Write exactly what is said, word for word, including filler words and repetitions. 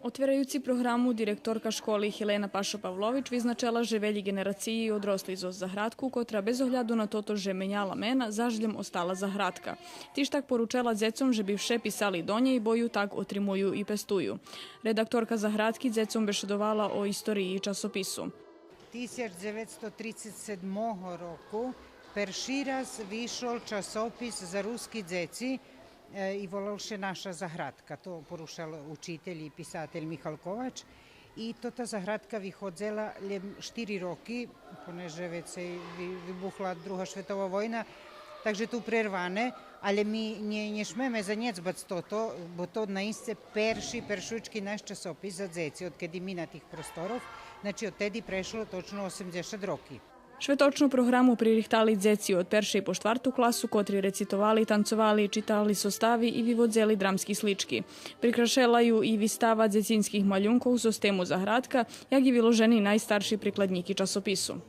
Отвераюци програму, директорка школи Хилена Пашо-Павлович визначела же велї ґенерациї одросли зоз заградку, котра без огляду на тото же меняла мена, заш лєм остала заградка. Тиж так поручела дзецом же би вше писали до нєй, бо ю так отримую и пестую. Редакторка заградки дзецом бешедовала о историї часопису. Тисяч дзеветсто трицец седмого року перши раз вишол часопис за руски дзеци, е, и волал ше Наша заградка. То порушал учитель и писатель Михал Ковач. И тота заградка виходзела лєм штири роки, понеже вецей ви-, вибухла Друга шветова война, так же ту прерване, але ми нє, нє шмеме занєдзбац тото, бо то наисце перши, першучки наш часопис за дзеци, одкеди ми на тих просторох, значи, одтеди прешло точно осемдзешат роки. Шветочну програму пририхтали дзеци од першей по штварту класу, котри рецитовали, танцовали, читали состави и виводзели драмски слички. Прикрашела ю и вистава дзецинских малюнкох зоз тему заградка, як и виложени найстарши прикладнїки часопису.